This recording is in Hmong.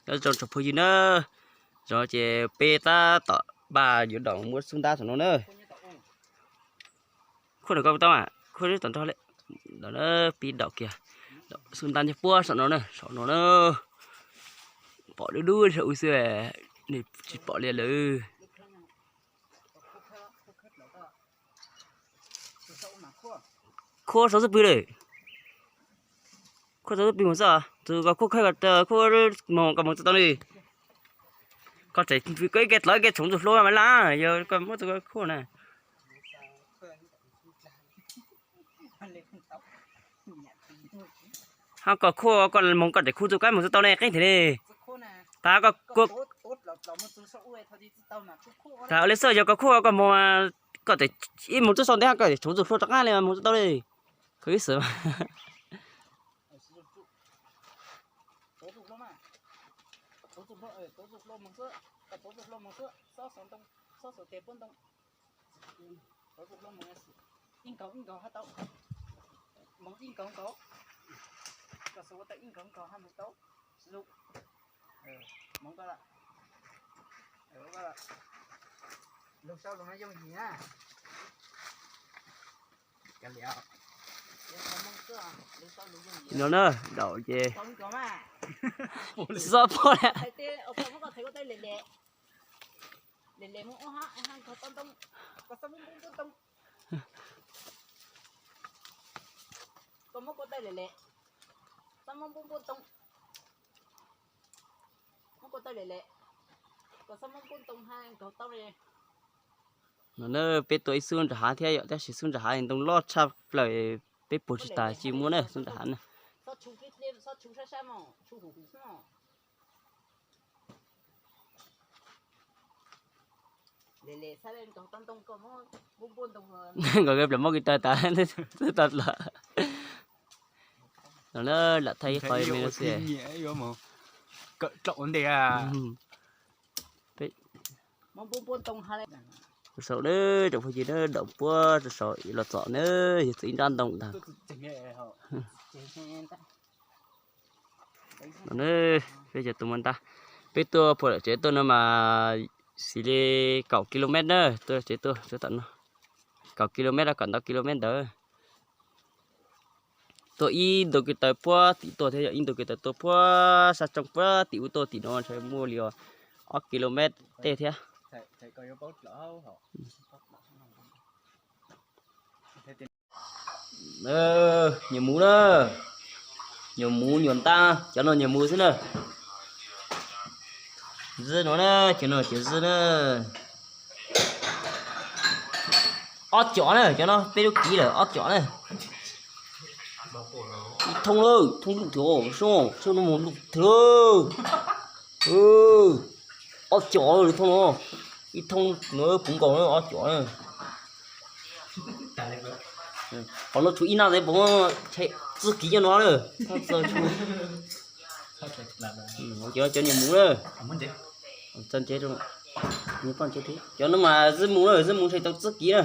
Nyob zoo tsoom phooj ywg na, zaum no ces peb tab tom npaj yuav dom muab xub ntab saum no na. Khuaj no koj tau mas, khuaj tom nrog li. Pib dom kiag, xub ntab nyob puag saum no na, saum no na. Pom dub dub saum u xwb, nws tsis pom li lawm. Khuaj saum xub pwg lawm. Khuaj saum xub pwg mus xwb, tus koj khuaj, khuaj moog koj moog tsis tau li. Koj tseem koj ib ke dlov ib ke tshoob tus hlua mas laj, yog koj muab tus khuaj na. Hab koj khuaj koj moog koj tseem khuj txug kab moog tsis tau ne, qeeb thiab ne. Tas koj, tas ua li xwb yog koj khuaj koj moog, koj tseem ib moog txug sau ntej hab koj tseem tshoob tus hlua rov qab li moog tsis tau li. Koj ib xwm No na, daum ces xob pog lawm. No na, peb tua ib xub nram hav thiab yom, tab sis xub nram hav ntoo loj tshaj plaws, peb puag tsis tas tsis muaj na xub nram hav na. Nkawd plaws muab kiag tawg tas, twb tau dlov. No na, lam thaij ib qho me no xwb. Rau saum na, tsoom phooj ywg na, daum puag rau saum los txog na, yog txog ib nrab ntoo ntag. No na, peb cov tua muaj ntab, peb tuaj puag lawm tsev tuaj no mas xws li kaum kilomet na, tuaj tsev tuaj txog tom no, kaum kilomet los kaum ntau kilomet ntawd. Tuaj ib ntu kiv taws puag tim tuaj thiab, yog ib ntu kiv taws tuaj puag sab tsoob puag tim ub tuaj tim no ntshe muaj li ob kilomet tej thiab. Nyuam muv na, nyuam muv nyuam ntab, cov no nyuam muv xwb na. Zwb no na, cov no cov zwb na. Ob cov na, cov no peb lub kiv lawm ob cov na. Ib thoob lawm, thoob lub thwv, soob soob no mus lub thwv. Ob cov lawm thoob no, ib thoob no puv nkaus na ob cov na. Qhov no tshuav ib nab xwb, puas muaj txwj kiv nyob no na. Cov, cov nyuam muv na. Cov no mas zwb mus na, zwb mus ntshe tau txwj kiv na.